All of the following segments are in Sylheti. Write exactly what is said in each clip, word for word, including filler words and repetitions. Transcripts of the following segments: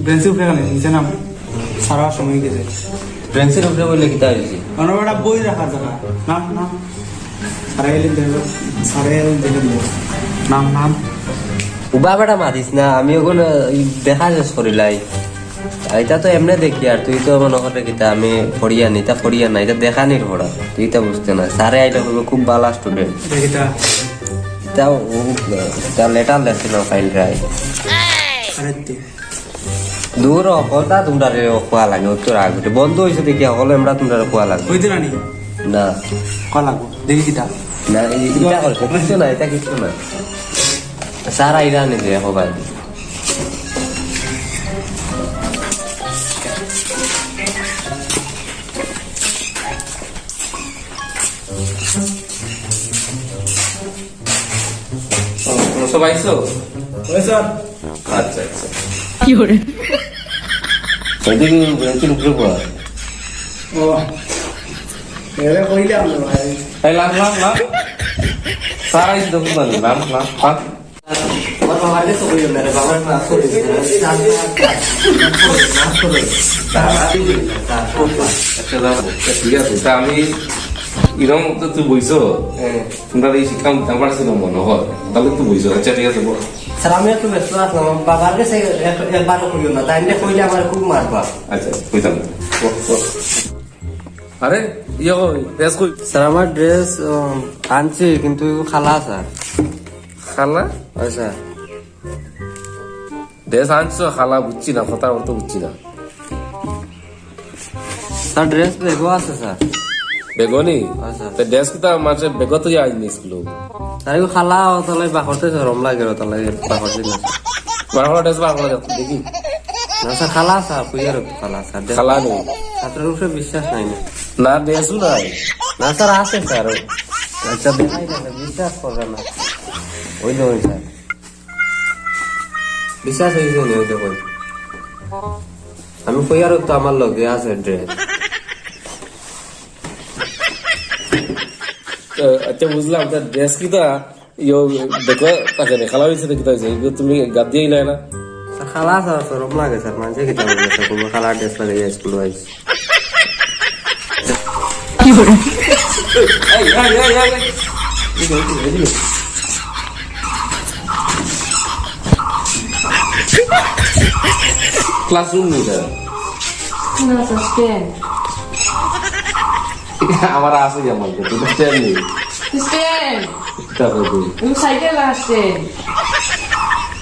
বেঞ্চর উপরে কেনে, নিচে নাম। সারা সময় গেছে। বেঞ্চর উপরে বইলে কিতা অইছে? অনো বেটা বই রাখার জাগা। নাম, নাম। সারা এলে দেবে, সারা এলে দেবে। নাম, নাম। উবা বেটা মাতিস না, আমি অখন, আহ, ই দেখা শেষ করিলাই। ইটা তো এমনে দেখি, আর তুই তো মনো করে কিতা আমি পড়িয়া নি, ইটা পড়িয়া না, ইটা দেখানির পড়া। তুই ইটা বুঝতে না। স্যারে আইলে কইবো খুব ভালা student। দেখিতা। ইটা ও, ইটা letter লেখছে না, file রায়। আরে তে। দূর হ, কথা তুমরারে কওয়া লাগে, অত রাগ উঠে। বন্ধ অইছে দেখি, হকল আমরা তুমরারে কওয়া লাগে। কইতে রানি? না। কওয়া লাগবো। দেখি কিতা? না, ই-, ইটা কর, কিচ্ছু না, ইটা কিচ্ছু না। স্যার আইরা নি যে, হো ভাই। ও, তোমরা সব আইছো? ওই স্যার। আচ্ছা, আচ্ছা। কি করে? এদিকে বেঞ্চর উপরে বস। ও, এরে কইলাম না ভাই। এই লাম, লাম, লাম। স্যার আইছে তো, বুঝলাম, লাম, লাম, লাম। আমার বাবার কাছে কইও না রে, বাবার না করে। আচ্ছা, যাও। ঠিক আছে, তা আমি এরকম তো তুই বইছো। হ্যাঁ। তোমরা এই শিক্ষা দিতাম পারছি না মনে হয়। তাহলে তুই বইছো। আচ্ছা, ঠিক আছে, বল। স্যার, আমি একটু ব্যস্ত আছিলাম। আমার বাবার কাছে এক-, একবারও কইও না। তাই না কইলে আমার খুব মারবা। আচ্ছা, কইতাম না। বল, বল। আরে, ইয়ে কই? ড্রেস কই? স্যার, আমার ড্রেস, উম, আনছি, কিন্তু খালা, স্যার। খালা? হয়, স্যার। ড্রেস আনছো, খালা বুঝছি না, কথা অর্থ বুঝছি না। স্যার, ড্রেস ব্যাগও আছে, স্যার। ব্যাগও নি? হয়, স্যার। তো ড্রেস কিতা মাঝে ব্যাগও তো আইনি স্কুলে। স্যার, এগু খালা, ও তাহলে বাকরতে শরম লাগে, ও তাহলে বাকরতে না। বার করো, ড্রেস বার করো, দেখি, দেখি। না, স্যার, খালা, স্যার, কই আর খালা, স্যার, ড্রেস খালা নেই। ছাত্রর উপরে বিশ্বাস নাই না। না, ড্রেসও নাই। না, স্যার, আছে, স্যার। আচ্ছা, দেখাই না, বিশ্বাস করবে না। ওই যে, ওই, স্যার। বিশ্বাস অইছে নি, ওই দেখো। আমি কইয়ার তো আমার লগে আছে ড্রেস। তো, আচ্ছা, বুঝলাম, তো ড্রেস কিতা? ইয়ো, দেখো, তাকে রে, খালা অইছে, দেখি তো অইছে। ইগু তুমি গাদ দিয়া আইলায় না? স্যার, খালা, স্যার, শরম লাগে, স্যার, মানষে কিতা বলবো, স্যার, কইবো খালা ড্রেস লাগাইয়া স্কুলে আইছে। কি করে? এই, এই, এই, এই, এই। এদিকে, এদিকে, এদিকে। ক্লাসরুম নি এটা। না, স্যার, স্ট্যান্ড। আমার আছে যেমন, কিন্তু স্ট্যান্ড নি। স্ট্যান্ড। কিতা করবি? আমি সাইকেল আসছে।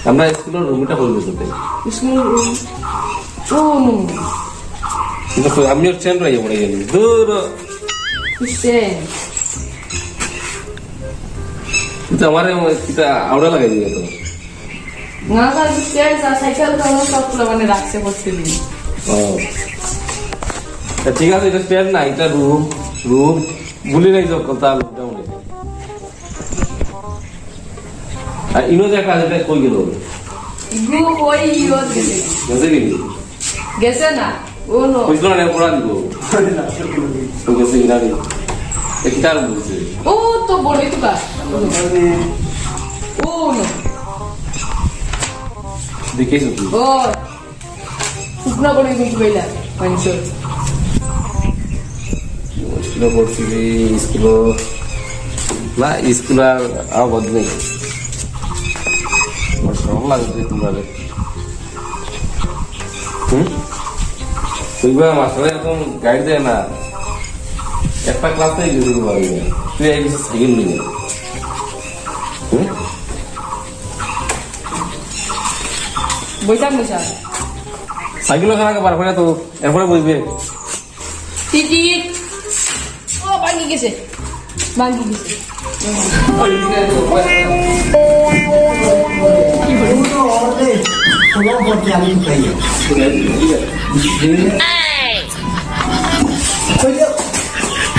আমরা স্কুলের রুমটা বলবো তোকে। স্কুলের রুম। ও। কিন্তু কই, আমিও স্ট্যান্ড রয়ে পড়ে গেলি। দূর। স্ট্যান্ড। কিন্তু আমার এই কিতা আওড়া লাগাই দিবে তো। না, স্যার, স্ট্যান্ড, স্যার, সাইকেল তো আমার সব মানে রাখছে বসতে দিন। ও। তা ঠিক আছে, এটা স্ট্যান্ড না, এটা রুম, রুম। ভুলি নাই তো, কথা লোকটা উনি। আর ইনো যে একটা আছে, এটা কই গেল? ইগু কই ইয়ো গেছে? গেছে কি? গেছে না? ও নো। কইছিল না, পড়া দিব। ও গেছে কি না রে? এ কিতার বলছে? ও তো বলে তো কা। ও নো। দেখেছো কি? ও। শুকনা করে কিন্তু কইলা, মাংস। স্কুলে পড়ছি রে, স্কুলে। না, স্কুল আর আওয়াজ নেই। আমার শরম লাগে তুই তোমরা রে। হুম? তুই বা মাস্টারে এখন গাইড দেয় না। একটা ক্লাস নেই যদি পারবি না। তুই এই বিষয়ে সাইকেল নিবি। হুম? বৈশাখ, বৈশাখ। সাইকেল ওখানে আগে বার করে তো, এরপরে বইবে। টিটি। ও, ভাঙি গেছে। ভাঙি গেছে।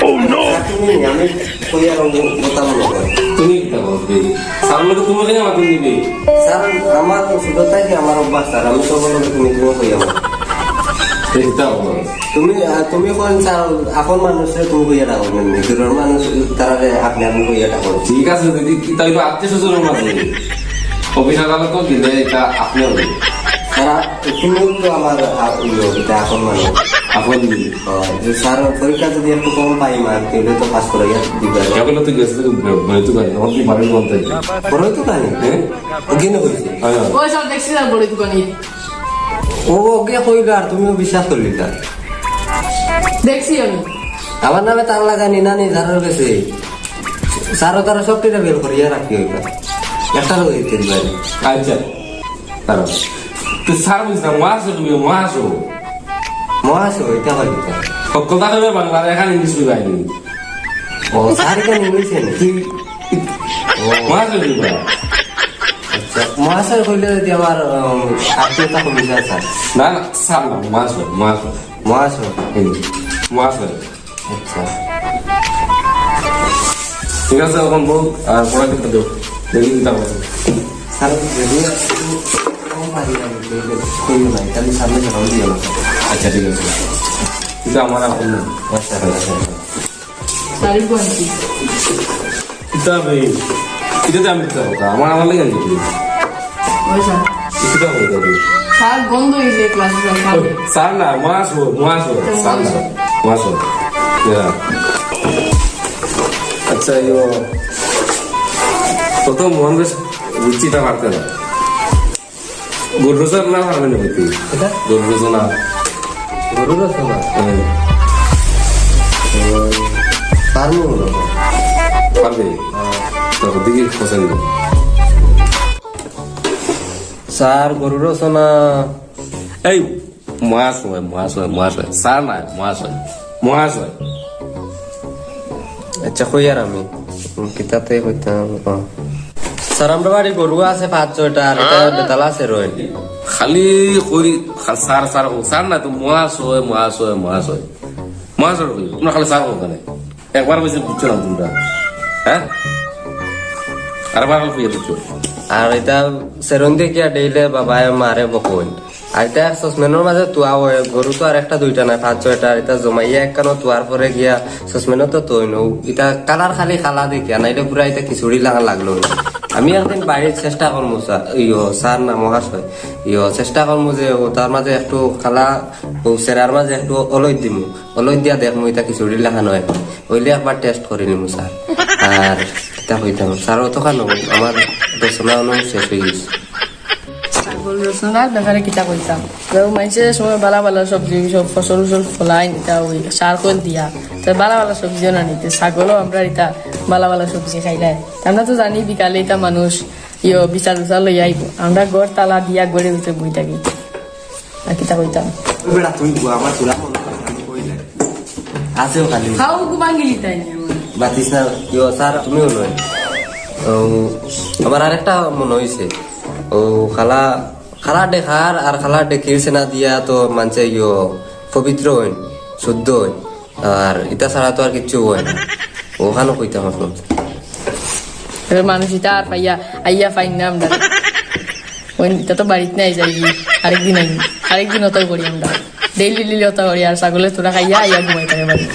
Oh no! তুমি কিতা করবে? স্যার লোকে তুমি কেন মাথা দিবে? স্যার, আমার ছোট থাকি আমার অভ্যাস, স্যার। আমি তো বলবো তুমি, তুমি কইয়া বলো। এই কিতা বলো? তুমি, আহ, তুমি কোন স্যার, আপন মানুষরে তুমি কইয়া ডাকো, মানে, দূরের মানুষ তারারে আপনি আপনি কইয়া ডাকো। ঠিক আছে, যদি কিতা হইলো আত্মীয় স্বজনের মাঝে, অফিস আদালত তো দিলে এটা আপনি হবে। তুমি তো আমার আ-, ইয়ে, এটা আপন মানুষ। আপন দিদি। ও, যে স্যার, পরীক্ষা যদি একটু কম পাই মার্ক, তাহলে তো পাস করাইয়া দিবা। কেবল তো গেছে তো ব-, বই তো পারি, আমার কি বাড়ির মধ্যে? বড়ই তো পারি। হ্যাঁ? ও কেন কইছে? হ্যাঁ। ও স্যার, দেখছি স্যার, বড়ই দোকানি। ও ওকে কইলো আর তুমিও বিশ্বাস করলি না। দেখছি আমি। আমার নামে তার লাগানি না নি, স্যারের কাছে। স্যারও তারা সব টিটা বের করিয়া রাখি হইতো। একটা লোক দিতে পারে। আচ্ছা। দাঁড়াও। তো স্যার বুঝতাম, মহাশয় তুমি, মহাশয়। মহাশয়, এটা হয় কিতা? ও, কথা কইবে বাংলা, এখানে ইংলিশ কইবে আইনি। ও, স্যার এখানে ইংলিশ জানে। তুই, ও। মহাশয় কইবে। আচ্ছা, মহাশয় কইলে যদি আমার, উম, আত্মীয়তা কমে যায়, স্যার। না, না, স্যার না, মহাশয়, মহাশয়। মহাশয়। হুম, মহাশয়। আচ্ছা। ঠিক আছে, এখন বল, আর পড়া কিন্তু দেও। দেখি কিতা বলে। স্যার, যদি একটু কম পারি আমি, তাহলে কইও না, তাহলে সামনে ধরাও দিও না। আচ্ছা, ঠিক আছে। কিন্তু আমার এখন না। আচ্ছা, আচ্ছা, আচ্ছা। তারিখ বলছি। কিতা বে? কিতা তে আমি কিতা কথা? আমার, আমার লাগি আনছি তুই। ওই স্যার। কিতা কথা তুই? স্যার, বন্ধ হইছে ক্লাস, স্যার। ওই, স্যার না, মহাশয়, মহাশয়, আচ্ছা, স্যার না, মহাশয়। মহাশয়। ইয়া। আচ্ছা, ইয়ো। প্রথম মহান বেশ বুঝছি তা পারতে না। গরুর রচনা পারবে না কইতে। এটা? গরুর রচনা। গরুর রচনা? হ্যাঁ। উম, পারবো মনে হয়। পারবে? হ্যাঁ। তো দেখি পছন্দ। স্যার, গরুর রচনা। এই, মহাশয়, মহাশয়, মহাশয়। স্যার না, মহাশয়। মহাশয়। আচ্ছা, কই আর আমি? উম, কিতাতে কইতাম? ও। স্যার, আমরা বাড়ি গরু আছে পাঁচ ছয়টা, আর এটা বেতাল আছে রইল। খালি কই, খা-, স্যার, স্যার, ও, স্যার না তো, মহাশয়, মহাশয়, মহাশয়। মহাশয় কই? তোমরা খালি স্যার কও কেনে? একবার বেশি বুঝছো না তোমরা? হ্যাঁ? আরেকবার খালি কইয়া বুঝছো? আর এটা সেরুন দেখিয়া ডেইলে বাবায় মারে বকইন। আর ইতা এক সসম্যানর মাঝে তুয়া অয়, গরু তো আর একটা দুইটা নায়, পাঁচ ছয়টা, আর ইতা জমাইয়া একখানো তুয়ার পরে গিয়া সসম্যানো তো তৈন। ইতা কালার খালি কালা দেখিয়া, নাইলে পুরা ইতা খিচুড়ি লাখান লাগলো। আমি একদিন বাড়িত চেষ্টা করমু স্যার, ইয়ো, স্যার না মহাশয়, ইয়ো, চেষ্টা করমু যে অতার মাঝে একটু কালা, অউ সেরার মাঝে একটু অলইদ দিমু, অলইদ দিয়া দেখমু ইতা খিচুড়ি লাখান অয়, অইলে একবার টেস্ট করি নিমু স্যার। আর কিতা কইতাম, স্যার অতখান আমার রচনা অনো শেষ অই গেছে। ছাগল রচনার ব্যাপারে কিতা কইতাম? তো মানষে যে সময় বালা বালা সবজি, সব ফসল উসল ফলাইন, ইতা ওই সার খোল দিয়া। তো বালা বালা সবজিও না নিতে, ছাগলও আমরা ইতা বালা বালা সবজি খাইলাই। আমরা তো জানি বিকালে ইতা মানুষ ইয়ো বিচার উচার লইয়া আইবো। আমরা ঘর তালা দিয়া ঘরের ভিতরে বই থাকি। আর কিতা কইতাম? ওই বেটা, তুই গো, আমার পুরা মনে হয় আমি কই নাই। আছে ওখানে। খাও, গু ভাঙিলি তাই নিয়ে আমার। বাতিস না, ইয়ো, স্যার, তুমিও নয়। ও, আমার আরেকটা মনে হইছে। ও, খালা, খালা দেখার আর খালা দেখির সেনা দিয়া তো মানষে ইয়ো পবিত্র হইন, শুদ্ধ হইন। আর ইতা ছাড়া তো আর কিচ্ছু হয় না। ওখানে কইতাম এখন। এবার মানুষ ইতা আর পাইয়া, আইয়া পাইন না আমরা। ওই ইতা তো বাড়িত নাই যাই, আরেকদিন আইন, আরেকদিন অত করি আমরা। ডেইলি ডেইলি অত করি, আর ছাগলে তোরা খাইয়া আইয়া ঘুমাই থাকে বাড়ি।